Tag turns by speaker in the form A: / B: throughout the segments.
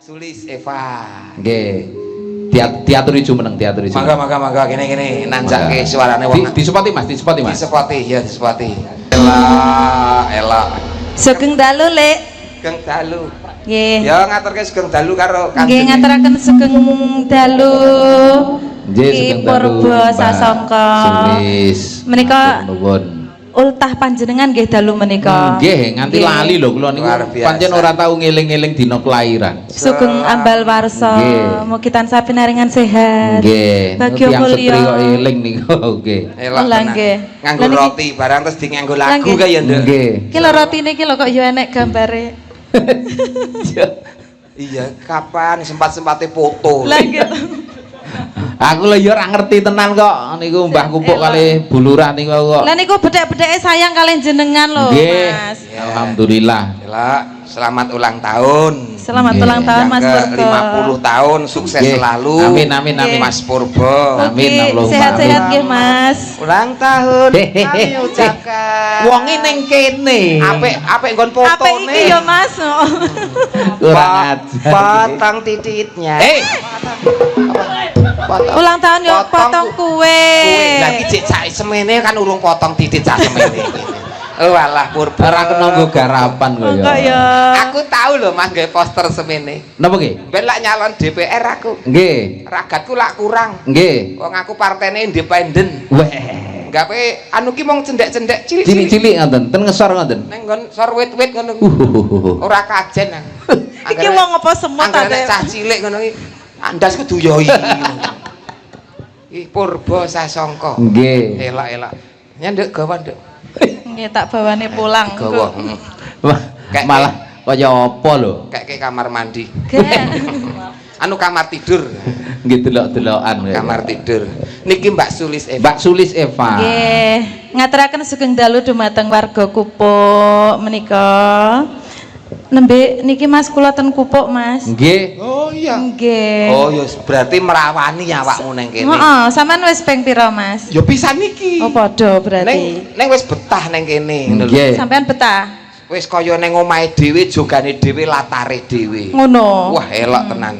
A: Sulis Eva.
B: Nggih. Diaturi jumeneng, diaturi
A: Mangga,
B: jumeneng.
A: Mangga, mangga, kene, kene nanjake suarane wong.
B: Disepoti, Mas, disepoti, Mas.
A: Disepoti, ya disepoti. Elak, elak.
C: Sugeng dalu, Lek.
A: Sugeng dalu.
C: Nggih.
A: Ya, ngaturke sugeng dalu karo
C: Nggih, ngaturaken sugeng dalu.
B: Nggih,
C: Ki
B: sugeng dalu.
C: Purba
B: Mbak
C: Sasongko.
B: Sulis.
C: Menika
B: Matur nuwun.
C: Ultah panjenengan nggih dalu menika.
B: Nggih, nganti lali lho kula niku.
A: Luar biasa.
B: Pancen ora tau ngeling-eling dina kelahiran.
C: Sugeng ambal warsa.
B: Nggih.
C: Mugi tansah pinaringan sehat.
B: Nggih,
C: Bagya
B: tiyang
C: mulya.
B: setri kok eling niku. Nggih.
A: Elok
C: Oh, lah,
A: tenan.
C: nggih.
A: Nganggo
C: Lah, niki-
A: roti barang terus di nganggo lagu
C: nggih.
A: kae ya, Nduk.
B: Nggih.
C: Ki lho rotine ki lho kok ya enek gambare.
A: Iya, kapan sempat-sempate foto.
C: Lah nggih.
B: Aku lho ya ora ngerti tenan kok niku Mbah Kupuk kalih Bu Lurah niku kok.
C: Lah niku bedhek-bedheke sayang kalih jenengan lho,
B: Nggih.
C: Mas.
B: Alhamdulillah.
A: Elok, selamat ulang tahun.
C: Selamat
B: Nggih.
C: ulang tahun,
A: Yang
C: Mas
A: ke
C: Purba.
A: 50 tahun, sukses
B: Nggih.
A: selalu.
B: Amin, amin, amin.
A: Mas Purba.
B: Amin,
C: Oke,
B: Allahumma
C: sehat-sehat
B: amin.
C: nggih, Mas.
A: Ulang tahun
B: Hehehe.
A: kami ucapkan.
B: Wonge ning kene.
A: Apik, apik nggon
C: Apik
A: fotone.
C: iki ya, Mas.
B: Kurang ajar.
A: Potong tititnya.
B: Eh,
A: Potong.
C: Ulang tahun yo potong kue.
A: Kue. Lah iki cek sak semene kan urung potong titit sak semene. Oh alah, Purba.
B: Ora kena nggo garapan kok
C: Oh, kok
B: ya.
C: ya.
A: Aku tahu loh, Mas, gawe poster semene.
B: Napa nggih?
A: Ben lak nyalon DPR aku.
B: Nggih.
A: Ragatku lak kurang.
B: Nggih.
A: Wong aku partene independen.
B: Weh.
A: Gawe anu ki mung cendek-cendek cilik-cilik.
B: Cilik-cilik ngoten, ten ngesor ngoten.
A: Neng nggon sor wit-wit ngono. Ora kajen aku.
C: Iki wong apa semut
A: Anggere
C: ate?
A: nek cah cilik ngono ki andasku duyoi. Ih, Purba Sasongko.
B: Nggih.
A: Elak, elak. Ya, Nduk, gawa, Nduk.
C: Nggih, tak bawane pulang.
A: Gawa.
B: Wah, malah kaya apa lho?
A: Kayak ke kamar mandi.
C: Gak.
A: Anu, kamar tidur.
B: Nggih, delok-delokan.
A: Kamar tidur. Niki Mbak Sulis Eva.
B: Mbak Sulis Eva.
C: Nggih, ngaturaken sugeng dalu dumateng warga Kupuk menika. Nembe niki, Mas, kula ten Kupuk, Mas.
B: Nggih.
A: Oh iya.
C: Nggih.
A: Oh ya, berarti merawani awakmu neng kene.
C: Heeh, sampean wis ping pira, Mas?
A: Ya pisan iki.
C: Oh, padha berarti.
A: Neng neng wis betah neng kene ngono lho.
B: Nggih.
C: Sampean betah.
A: Wis kaya neng omahe dhewe, jogane dhewe, latare dhewe.
C: Ngono.
A: Wah, elok tenan.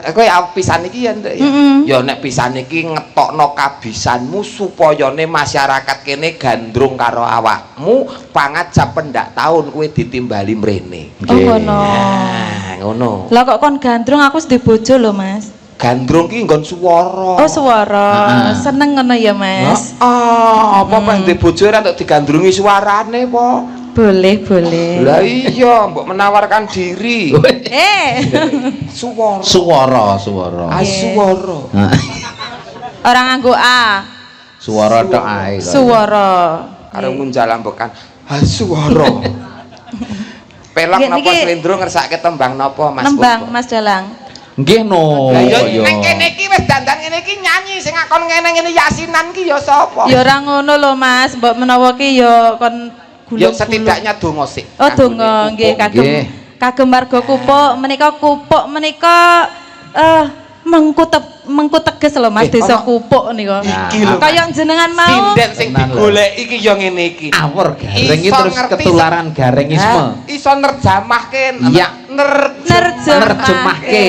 A: Kowe pisan iki ya, Nduk, ya.
C: Mm-mm.
A: Ya nek pisan iki ngetokno kabisanmu supayane masyarakat kene gandrung karo awakmu, pangajap pendak tahun kowe ditimbali mrene.
C: Oh, ngono.
A: Nah, ngono.
C: Lah kok kon gandrung, aku wis bojo lho, Mas.
A: Gandrung ki nggon swara.
C: Oh, swara.
B: Heeh.
C: Seneng ngono ya, Mas.
A: Ah, apa pas ndek bojo ora entuk digandrungi suarane po?
C: Boleh, boleh.
A: Lah iya, mbok menawarkan diri.
C: Eh,
A: Suara.
B: Suara, suara.
A: Ah, suara.
C: Orang nganggo A.
B: Suara tok ae kok.
C: Suara.
A: Karo ngunjal ambekan. Ah, suara. Pelok
C: Nggih,
A: napa
C: niki-
A: slendro ngersake tembang napa, Mas?
C: Nembang,
A: Purbo?
C: Mas Dalang.
B: Nggih no.
A: Lah iya,
B: Iya.
A: neng kene iki wis dandan ngene iki nyanyi sing akon ngene-ngene yasinan ki ya sapa?
C: Ya ora ngono lho, Mas, mbok menawa ki ya kon
A: Ya
C: gulung.
A: setidaknya donga sik.
C: Oh, donga nggih kagem
B: Nggih.
C: kagem warga Kupuk menika. Kupuk menika mengku teges lho, Mas,
A: Eh,
C: desa
A: ono-
C: Kupuk nika.
A: Iki lho.
C: Kaya jenengan mau
A: Sinden sing
B: Tenan lho.
A: digoleki iki ya ngene iki.
B: Awor gareng iki
A: Iso
B: terus
A: ngerti
B: ketularan garengisme.
A: Hah? Iso nerjamahke.
B: Iya.
A: Nerjemahke.
B: Nerjemahke.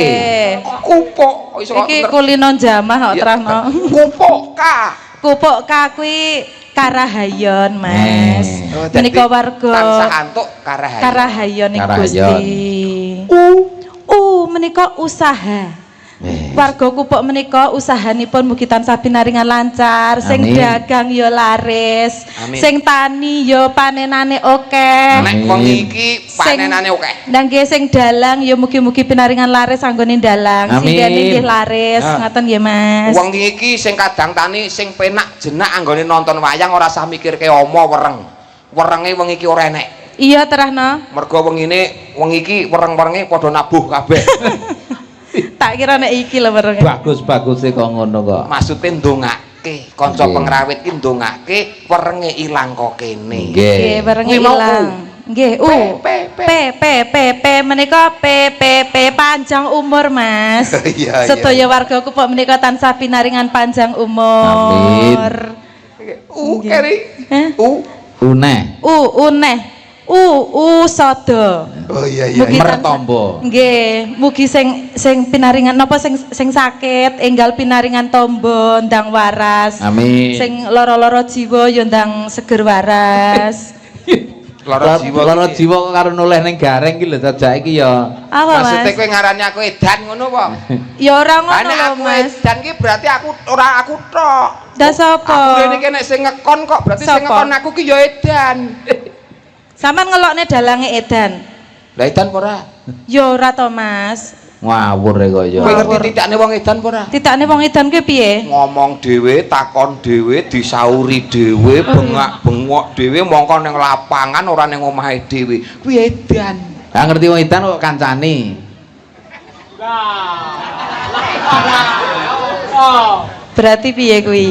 A: Kupuk iso
C: Iki kulino jamah kok
A: Iya.
C: terangno.
A: Kupuk ka.
C: Kupuk ka kuwi karahayon, Mas.
B: Eh.
A: Oh, dadi
C: Menika warga
A: tansah antuk karahayon.
C: karahayon ing
B: Karahayon.
C: Gusti. U U menika usaha.
B: Eh.
C: Warga Kupuk menika usahanipun mugi tansah pinaringan lancar, sing
B: Amin.
C: dagang ya laris,
A: Amin.
C: sing tani ya panenane akeh.
A: Nek
B: Amin.
A: wong iki panenane akeh.
C: Nang nggih sing dalang ya mugi-mugi pinaringan laris anggone dalang,
B: Amin.
C: sindene nggih laris,
A: Ah.
C: ngaten nggih, Mas.
A: Wong iki sing kadang tani sing penak jenak anggone nonton wayang ora usah mikirke omo wereng. Werenge wong iki ora enek.
C: Iya terahno.
A: Mergo wengine wong iki wereng-werenge padha nabuh kabeh.
C: Tak kira nek iki lho werenge.
B: Bagus-bagus kok ngono kok.
A: Maksude ndongake, kanca pengrawit ki ndongake werenge ilang kok kene.
C: Nggih,
B: Nggih.
C: werenge
A: Kuwi mau
C: ilang. Nggih, U.
A: P, P, P.
C: P P P P menika P P P panjang umur, Mas.
A: Iya.
C: Sedaya warga Kupuk menika tansah pinaringan panjang umur.
A: U keri.
C: Hah?
A: U.
B: Uneh.
C: U uneh. U Usada.
A: Oh iya.
C: Mugi
B: Mertombo.
C: Nggih, mugi sing sing pinaringan napa sing sing sakit enggal pinaringan tombo ndang waras.
B: Amin.
C: Sing lara-lara jiwa ya ndang seger waras.
A: Lara jiwa.
B: Lara jiwa kok karo noleh ning gareng iki lho sajake iki ya.
C: Apa,
A: Maksudnya
C: Mas?
A: kowe ngarani aku edan ngono apa?
C: Ya ora ngono
A: Nek
C: lho,
A: aku
C: Mas.
A: edan ki berarti aku ora aku tok.
C: Dah sapa?
A: Aku rene iki nek sing ngekon kok berarti sing
C: Sapa?
A: ngekon aku ki ya edan.
C: Sampeyan ngelokne dalange edan.
A: Lah edan apa ora?
C: Ya ora to, Mas.
B: Ngawur e kaya.
A: Kowe ngerti titikane wong edan apa ora?
C: Titakne wong edan kuwi piye?
A: Ngomong dhewe, takon dhewe, disauri dhewe, bengak-bengok dhewe, mongko ning lapangan ora ning omahe dhewe. Kuwi edan.
B: Lah ngerti wong edan kok kancane.
C: Berarti piye kuwi?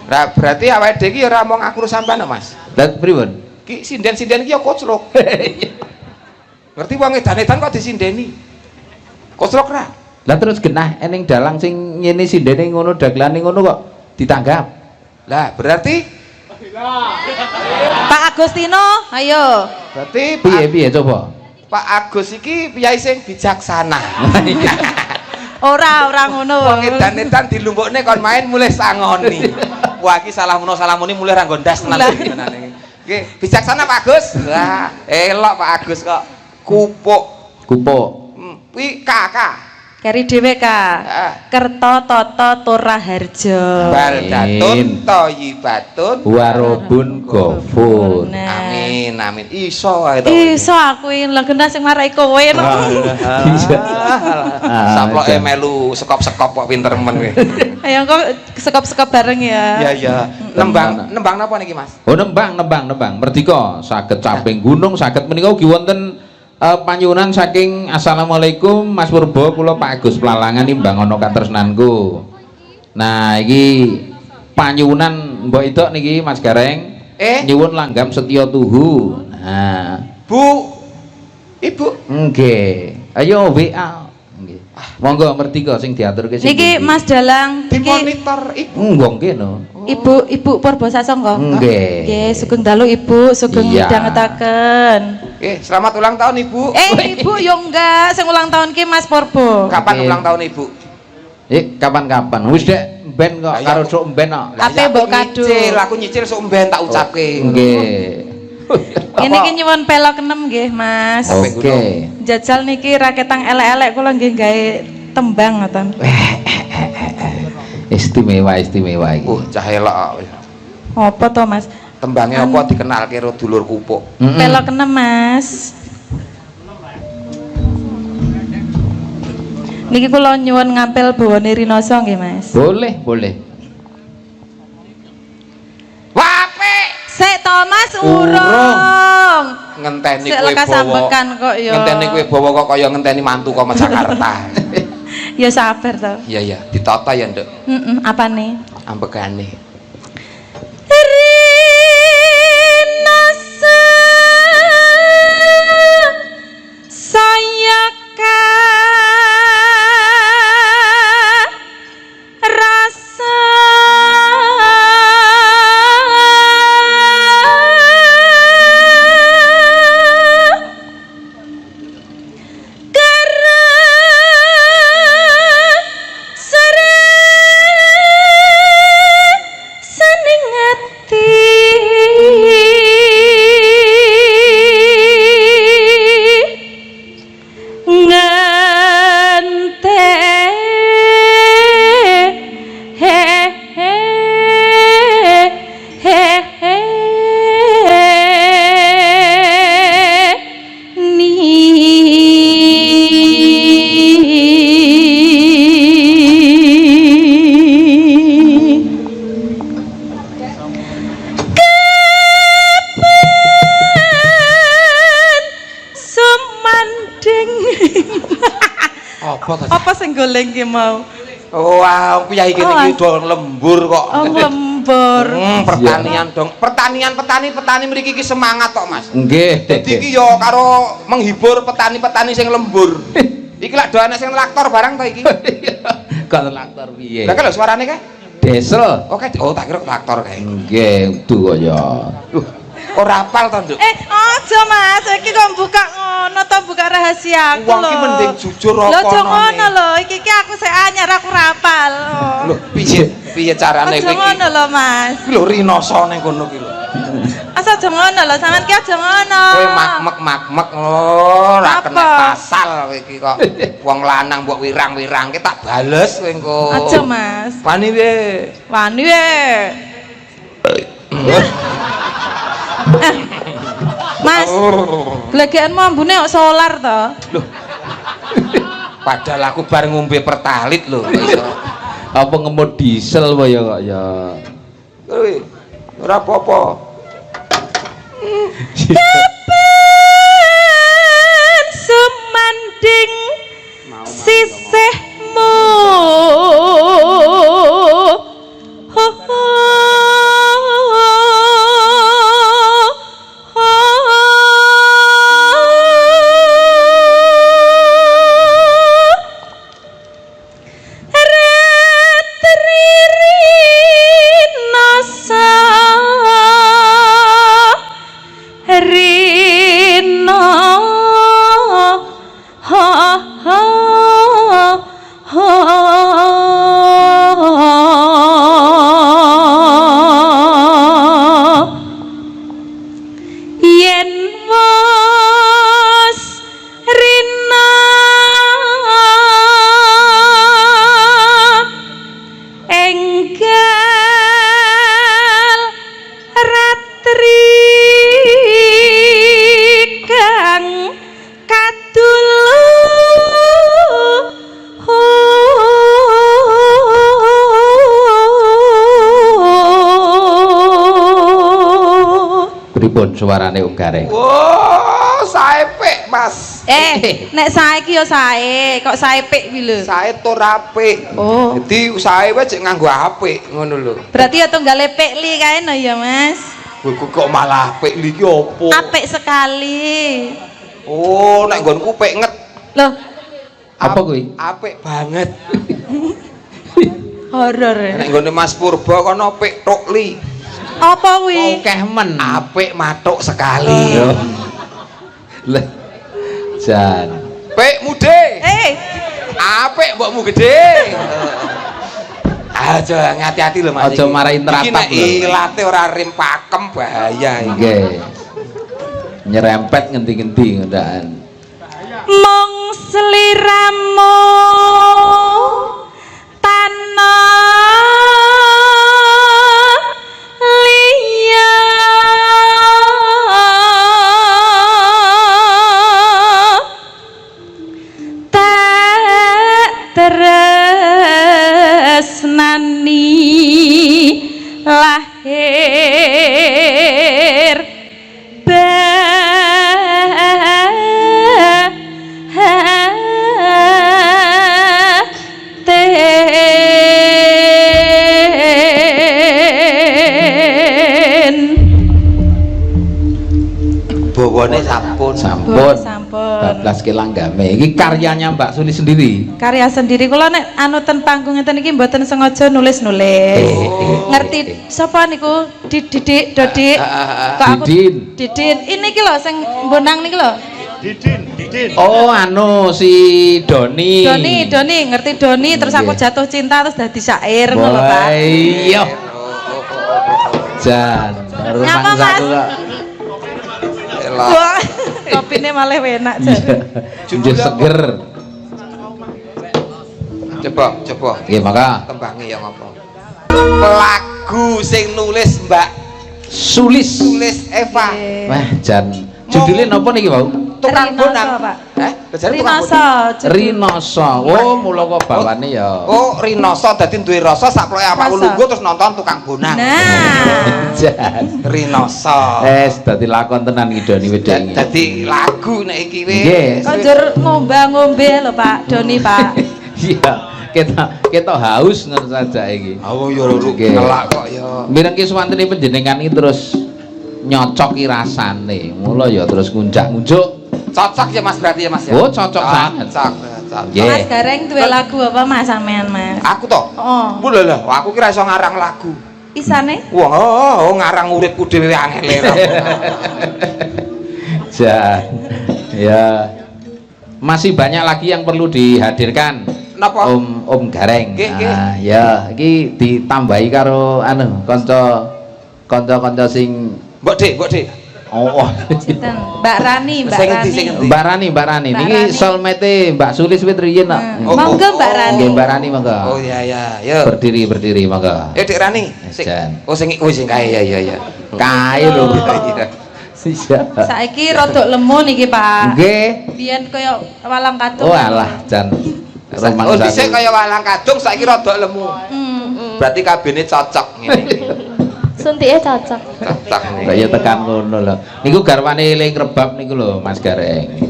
A: Lah berarti awake dhewe iki ya ora mung aku sampean Mas.
B: Lah pripun?
A: Ki sinden-sinden iki ya koclok. Ngerti wong edan-edan kok disindeni. Koclok ra?
B: Lah terus genah ening dalang sing ngene sindene ngono dagelane ngono kok ditanggap.
A: Lah berarti
C: Pak Agustino, ayo.
A: berarti
B: Piye
A: Pak,
B: piye coba?
A: Pak Agus iki piyai sing bijaksana.
C: Ora, ora ngono.
A: Wong edan-edan dilumbukne kon main mulih sangoni. Wah iki salah muno salah muni mulih ra nggondas tenan iki tenane. Nggih, bijaksana Pak Agus. Lah, elok Pak Agus kok kupuk.
B: Kupuk.
A: Kuwi KK.
C: Keri dhewe Kak.
A: Heeh.
C: Kerto Toto Toraharjo.
A: Baldatun thayyibatun.
B: Warobun gofur.
C: Nah.
A: Amin amin. Iso ae to.
C: Iso aku iki lha genah sing marai kowe no.
B: Iya.
A: Saploke melu sekop-sekop kok pinter men kowe.
C: Ayo kok sekop-sekop bareng ya.
A: Iya iya. Nembang nembang napa niki Mas?
B: Oh nembang nembang nembang merdika saged caping gunung saged menika ugi wonten panyuwunan saking Assalamualaikum Mas Purbo kula Pak Agus Plalangan nimbang ana katresnanku. Nah iki panyuwunan mbok idok niki Mas Gareng. Nyuwun langgam setya tuhu. Nah,
A: Bu Ibu
B: nggih. Ayo WA. Nggih. Monggo merdika sing diaturke sing
C: Niki
B: pundi?
C: Mas Dalang, niki
A: dimonitor Ibu.
B: Nggih nggih no.
C: Ibu Ibu Purbo Sasongko.
B: Nggih.
C: Nggih, sugeng dalu Ibu, sugeng
B: Iya.
C: midhangetaken.
A: Selamat ulang tahun Ibu.
C: Ibu yo enggak, sing ulang tahun ki Mas Purbo.
A: Kapan
B: Oke.
A: ulang tahun Ibu?
B: Kapan-kapan. Wis dek ben kok
A: Lah, iya,
B: karo
A: aku-
B: sok ben kok.
A: Lah,
C: Ape
A: ya,
C: mbok
A: aku
C: kado?
A: Nyicil, aku nyicil sok mben tak ucapke.
B: Nggih.
C: Ini ki nyuwun pelok 6 nggih, Mas.
B: Oke.
C: Jajal niki raketang elek-elek kula nggih gawe tembang ngoten.
B: Istimewa istimewa iki.
A: Cah elok.
C: Apa to, Mas?
A: Tembangnya apa dikenalke karo dulur kupuk.
C: Pelok 6, Mas. Niki kula nyuwun ngampil bawane Rinoso nggih, Mas.
B: Boleh, boleh.
A: Wape
C: Sik to, Mas, urung.
A: ngenteni
C: Sik
A: kowe
C: lekas
A: bawa.
C: sambekan kok ya.
A: Ngenteni kowe bawa kok kaya ngenteni mantu kok Jakarta.
C: Ya sabar to.
A: Iya iya, ditata ya, Nduk.
C: Heeh, apane?
A: Ambekane.
C: Rinasa saya rasa sening ati ngente he he he he ni. Kapan sumanding.
A: Apa to?
C: Apa sing goleng ki mau?
A: Wah, piye iki
C: Oh,
A: iki do lembur kok.
C: Oh, lembur.
A: Pertanian dong. Pertanian petani-petani mriki iki semangat kok, Mas.
B: Nggih.
A: Dadi iki ya karo menghibur petani-petani sing lembur. Iki lak do anak sing traktor barang to iki.
B: Kok traktor piye?
A: Lah kan lho suarane kae.
B: Diesel.
A: Oke, oh tak kira traktor kae.
B: Nggih, udu kaya.
A: Ora apal to, Nduk?
C: Eh, aja Mas, iki kok buka ngono to, buka rahasia aku
A: Wong
C: lho.
A: ki mending jujur
C: Lho
A: apa
C: aja
A: anane.
C: ngono lho, iki ki aku sik anyar, aku ora apal.
A: Lho, piye piye carane
C: Aja
A: kowe iki?
C: ngono lho, Mas.
A: Kuwi lho rinoso ning kono ki lho.
C: Mas aja ngono lho, sampean ki aja ngono.
A: Kowe makmek-makmek ora
C: Apa?
A: kena pasal kowe iki kok. Wong lanang mbok wirang-wirangke tak bales kowe engko.
C: Aja, Mas.
A: Wani piye?
C: Wani we. Eh, Mas, glegekanmu ambune kok solar to?
A: Loh. Padahal aku bar ngombe pertalit lho kok iso.
B: Apa ngemut diesel apa ya kok ya.
A: Kuwi ora apa-apa.
C: Kapan sumanding sisihmu? Ho, ho, ho. Ratri rinasa rina ha ha ha. Yen wis rina enggal ratri kang kadulu.
B: Pripun suarane Om Gareng?
A: Wah, sae pik, Mas.
C: Eh, nek sae ki ya sae, kok sae pik kuwi lho.
A: Sae tur apik.
C: Oh.
A: Dadi sae wae jek nganggo apik ngono lho.
C: Berarti ya tunggale pik li kae no ya, Mas.
A: Kowe kok malah apik li ki opo?
C: Apik sekali.
A: Oh, nek nggonku pik nget.
C: Loh,
B: Apa kuwi?
A: Apik banget.
C: horor ya.
A: Nek nggone Mas Purba kono pik tok li.
C: Apa kuwi?
B: Akeh men.
A: Apik matuk sekali.
B: Yo. Lah. Jan.
A: Pik mude.
C: Eh,
A: Apik mbokmu gede. Aja ngati-hati lho Mas.
B: Aja marahi
A: Iki
B: teratap
A: nek
B: lho.
A: ilate ora rim pakem bahaya iki.
B: Nggih. Nyerempet ngendi-ngendi ngendakan.
C: Mung sliramu tanah liya, tak tresnani lahir batin.
A: Bawane sampun.
B: Sampun.
C: Sampun.
B: Bablas kelanggame. Iki karyanya Mbak Suli sendiri.
C: Karya sendiri kula nek anu ten panggung ngeten iki mboten sengaja nulis-nulis. Ngerti sapa niku? Didik, Dodik. Kok aku
B: Didin.
C: Didin. Ini iki lho sing bonang niki lho.
B: Oh, anu si Doni.
C: Doni, Doni, ngerti Doni, terus aku jatuh cinta terus dadi syair ngono lho, Pak.
B: Wah, iya. Jan,
C: Nyapa,
B: rumangsaku
C: Mas?
B: kok.
A: Elok.
C: Wah, kopine malah enak jan.
B: Iya. Seger.
A: Coba, coba.
B: Nggih, maka
A: Tembange ya ngopo. Lagu sing nulis Mbak
B: Sulis.
A: Sulis Eva.
B: Wah, jan. Judulnya napa niki, Wau?
A: Tukang
C: Rinoso,
A: bonang.
C: Pak.
A: Eh, bejare tukang bonang.
C: Rinoso. Judul.
B: Rinoso. Oh, mula kok bawane ya.
A: Oh, Rinoso dadi duwe rasa sakploke awakmu
C: Rasa.
A: lungguh terus nonton tukang bonang.
C: Nah.
B: Jan.
A: Rinoso.
B: Dadi lakon tenan iki Doni wedok iki.
A: Dadi lagu nek iki wis.
B: Nggih.
C: Kok njur ngombe-ngombe lho, Pak Doni, Pak.
B: Iya, kita haus ngono saja iki.
A: Aku yo loro
B: Nggih.
A: ngelak kok ya.
B: Mirengke suwantene panjenengan iki terus nyocoki rasane. Mula ya terus ngunjak-ngunjuk.
A: Cocok ya Mas berarti ya Mas ya.
B: Oh, cocok sangat.
A: Cocok, cocok.
B: Nggih.
C: Mas Gareng duwe lagu apa Mas sampean, Mas?
A: Aku toh.
C: Oh.
A: Bu lho lho, aku kira iso ngarang lagu.
C: Isane?
A: Wah, oh, ngarang uripku dhewe angel.
B: Jan. Ya. Masih banyak lagi yang perlu dihadirkan.
A: Napa?
B: Om Om Gareng.
A: Nggih, nggih.
B: Nah, ya, iki ditambahi karo anu kanca kanca-kanca sing
A: Mbok Dik, Mbok Dik.
B: Oh.
C: Sinten? Mbak Rani, Mbak
A: Sing endi,
C: Rani.
A: sing endi?
B: Mbak Rani, Mbak Rani.
C: Mbak
B: Niki
C: Rani.
B: soulmate Mbak Sulis wit riyin kok.
C: Hmm.
A: Oh,
C: Monggo
A: oh,
C: Mbak
A: oh.
C: Rani.
B: Nggih, Mbak Rani monggo.
A: Oh iya iya, yo.
B: Berdiri, berdiri monggo.
A: Eh Dik Rani, sing
B: Jan.
A: oh sing oh sing kae ya ya ya.
B: Kae lho.
A: Iya.
B: Iya.
C: Saiki rodok lemu niki, Pak.
B: Nggih.
C: Biyen kaya walang kadung.
B: Oh alah, jan.
A: Oh dhisik kaya walang kadung saiki rodok lemu.
C: Hmm.
A: Berarti kabehne cocok ngene iki.
D: Suntike cocok.
A: Cocok ngene.
B: Kaya tekan ngono lho. Niku garwane eling rebab niku lho, Mas Gareng.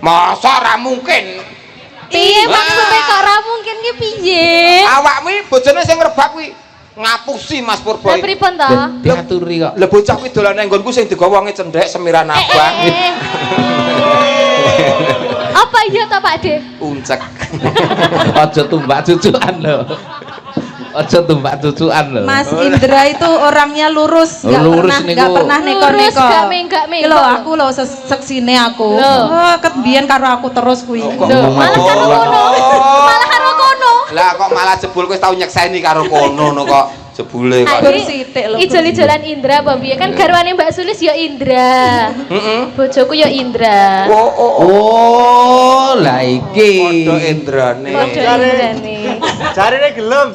A: Masa ora mungkin.
D: Piye maksudnya kok ora mungkin ki piye?
A: Awakmu iki bojone sing ngrebab kuwi ngapusi Mas Purbo.
D: Lah pripun to?
B: Lho, diaturi kok.
A: Lah bocah kuwi dolan nang nggonku sing digawa wonge cendhek semiran
D: Eh,
A: abang.
D: eh, eh. Apa iya to Pak De?
A: Uncek.
B: Aja tumbak cucukan lho. Aja tumbak cucukan lho.
C: Mas Indra itu orangnya lurus,
B: Oh,
C: nggak
B: lurus
C: pernah
B: niku.
C: nggak pernah
D: Lurus,
C: neko-neko.
D: gak menggak-menggok.
C: Iki lho aku lho seksine aku.
D: Lho.
C: Oh, ket biyen karo aku terus kuwi.
A: Oh, kok
D: Lho, malah karo kono. Malah karo kono.
A: Lah kok malah jebul kowe tau nyekseni karo kono no kok jebule kok.
C: Gur sithik lho.
D: Ijol-ijolan Indra apa piye? Kan garwane Mbak Sulis ya Indra.
A: Heeh.
D: Bojoku ya Indra.
A: Oh oh oh.
B: Oh, lah iki.
A: Padha Indrane.
D: Padha Indrane.
E: Jarine gelem.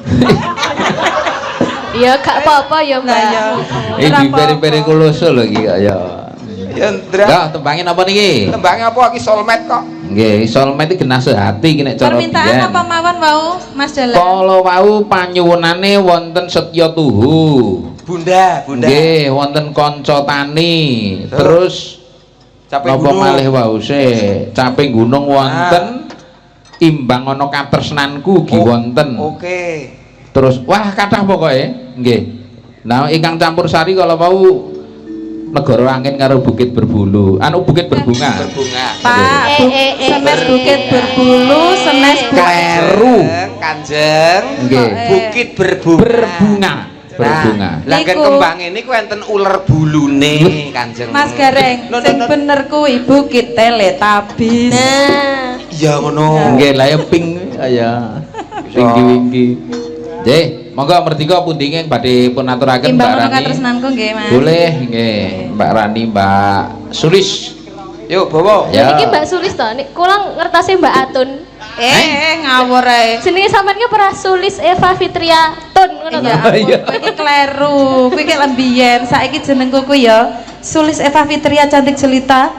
D: Ya gak apa-apa ya, Mbak.
C: Lah ya.
B: Iki peri-peri kuloso lho iki kok ya.
A: Ya Indra.
B: Lah, tembangin apa niki?
A: Tembange apa iki soulmate kok.
B: Nggih, soulmate iki genah sehati iki nek cara
C: Permintaan
B: biyen.
C: apa mawon wau Mas Dalang?
B: Kala wau panyuwunane wonten Setya Tuhu.
A: Bunda, Bunda.
B: Nggih, wonten kanca tani. Terus
A: Capek
B: napa
A: gunung.
B: malih wau se caping gunung wonten imbang ana katresnanku ugi
A: Oh,
B: wonten.
A: Oke.
B: Terus wah kathah pokoke nggih. Nah ingkang campur sari kala wau negara angin karo bukit berbulu. Anu bukit berbunga.
A: Berbunga.
C: Pak,
D: Eh, eh, eh,
C: senes
D: eh.
C: bukit berbulu, senes bukit
B: Kleru.
A: Kanjeng.
B: Nggih.
A: Bukit berbunga.
B: Berbunga. Berbunga.
A: Nah, lah kan
C: Niku.
A: kembange niku enten uler bulune Kanjeng.
C: Mas Gareng,
A: No, no,
C: sing
A: no.
C: bener kuwi Bukit Teletabis.
D: Nah,
A: Iya ngono.
B: Nggih, lah ya pink ya. Wingki-wingki. Nggih, monggo merdika pundi ingkang badhe pun aturaken
C: Imbang
B: Mbak
C: ono
B: Rani.
C: katresnanku nggih, Mas.
B: Boleh nggih, Mbak Rani, Mbak Sulis.
A: Yuk bawa.
B: Ya.
D: niki Mbak Sulis to, nek kula ngertose Mbak Atun.
C: Eh, ngawur ae.
D: Jenenge sampean ki ora Sulis Eva Fitria Tun ngono to.
C: Ya
B: Oh, iya.
C: ampun, kowe iki kleru. Kuwi ki lembiyen. Saiki jenengku ku ya Sulis Eva Fitria cantik jelita,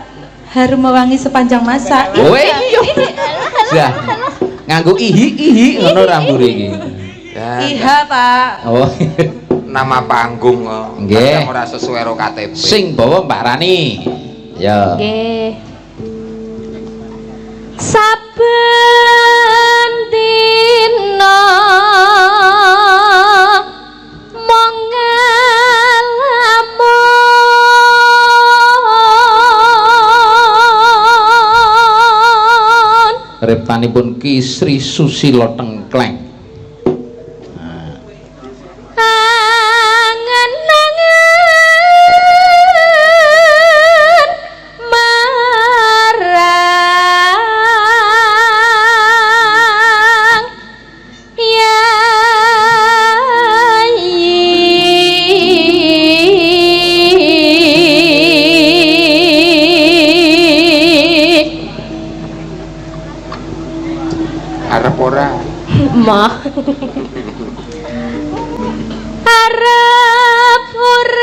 C: harum mewangi sepanjang masa.
B: Oh iya. Lah, nganggo ihi-ihi ngono rambure iki.
A: Ya,
C: Iha, Pak.
B: Oh.
A: nama panggung kok.
B: Nggih.
A: Kadang ora sesuai karo KTP.
B: Sing bawa Mbak Rani. Ya.
D: Nggih. Saben dina mung ngalamun.
B: Riptanipun Ki Sri Susilo Tengkleng.
D: Angen-angen marang Yai.
A: Arep ora.
D: Mah. Arep urip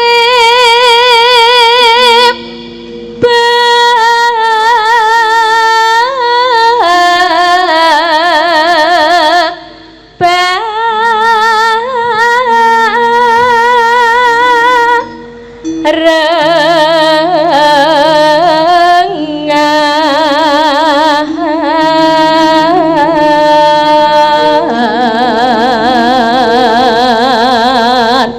D: barengan.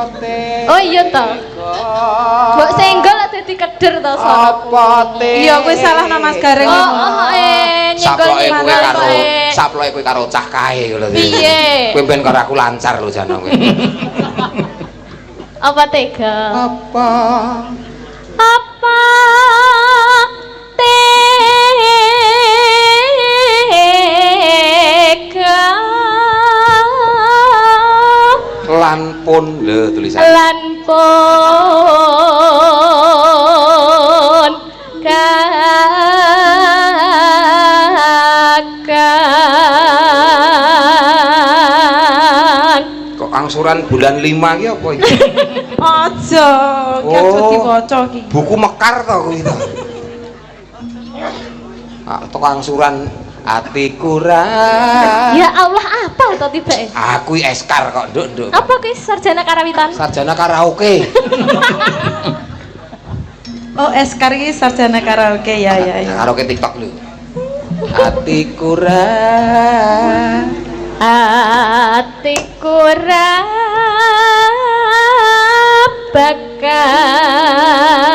A: Apa
D: Oh iya toh. Mbok senggol dadi keder to sono.
A: Apa tega?
C: Iya, kuwi salah no Mas Gareng.
D: Oh, oh, nyenggol
A: Saploke kowe
D: nyenggol
A: karo
D: eh.
A: saploke kowe karo cah kae lho.
D: Piye?
A: Kowe ben karo aku lancar lho jane kowe.
D: Apa tega?
A: Apa?
D: Apa tega
A: Lan pun lho tulisan.
D: Lan pun kakang.
A: Kok angsuran bulan 5 iki apa iki?
C: Aja, ki aja
A: Oh.
C: diwaca ki.
A: Buku mekar to kuwi to. Ah, toko angsuran atiku ra.
D: Ya Allah, apa to tibake?
A: Aku iki eskar kok, Nduk, Nduk.
D: Apa kuwi sarjana karawitan?
A: Sarjana karaoke.
C: Oh, Eskar iki sarjana karaoke ya ya ya.
A: Karaoke TikTok lho. Atiku ra.
D: Atiku ra bakal